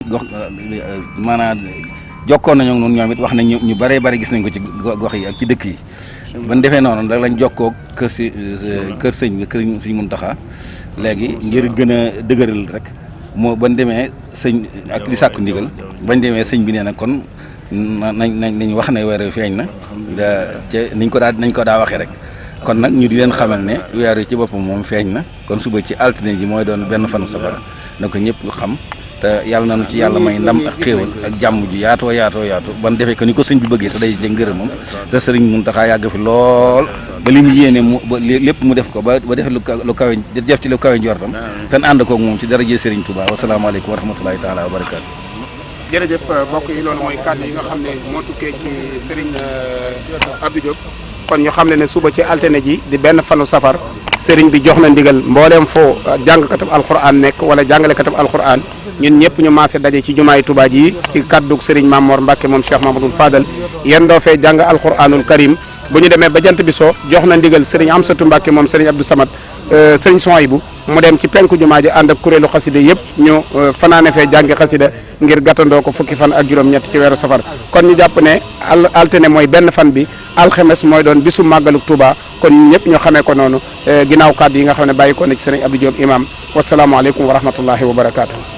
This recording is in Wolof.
gox maanaam jokkoon nañu noonu ñoom it wax nañ ñu bëree bëri gis nañ ko ci gox yi ak ci dëkk yi ban defee noonu da lañ jokkoo kër sëñ bi kër sëñ Muntaxa léegi ngir gën a dëgëral rek moo ban demee sëñ ak di sàkku ndigal bañ demee sëñ bi nee na kon nañ wax ne weer wi feeñ na te nañ ko daa waxee rek kon nag ñu di leen xamal ne weer wi ci boppam moom feeñ na kon suba ci altine ji mooy doon benn fanu safar na ko ñëpp xam te yàlla nañu ci yàlla may ndam ak xéewal ak jàmm ju yaatoo ban defee ko ni ko sëñ bi bëggee te day jë ngërëmam te sëriñ Muntaxa yàgg fi lool ba li mu yéene lépp mu def ko ba def lu kawe def ci lu kawe njortam te ànd koog moom ci daraje sëriñ Touba wasalaamaaleykum wa rahmatulahi taala wa barakaatu. jërëjëf mbokk yi loolu mooy kàddu yi nga xam ne moo tukkee ci Serigne Abdou Diop kon ñu xam ne suba ci altine ji di benn fanu safar Serigne bi jox na ndigal mbooleem foo jàngkatab alquran nekk wala jàngalekatab alquran ñun ñëpp ñu maase daje ci jumaay Touba ji ci kàddug Serigne Mamor Mbacke moom Cheikh Mamadou Fadal yéen doo fee jàng alquranul karim bu ñu demee ba jant bi soo jox na ndigal Serigne Amsatou Mbacke moom Serigne Abdou Samad Serigne Souhaïbou mu dem ci penku jumaa ji ànd ak kuréelu xasida yëpp ñu fanaane fee jàngi xasida ngir gàttandoo ko fukki fan ak juróom-ñett ci weeru safar kon ñu jàpp ne altine mooy benn fan bi alxemes mooy doon bisu màggaluk Touba kon ñëpp ñu xamee ko noonu ginnaaw kàddu yi nga xam ne bàyyi ko na ci Serigne Abdou Diop imam wasalaamualeykum wa rahmatullahi wa barakaatu.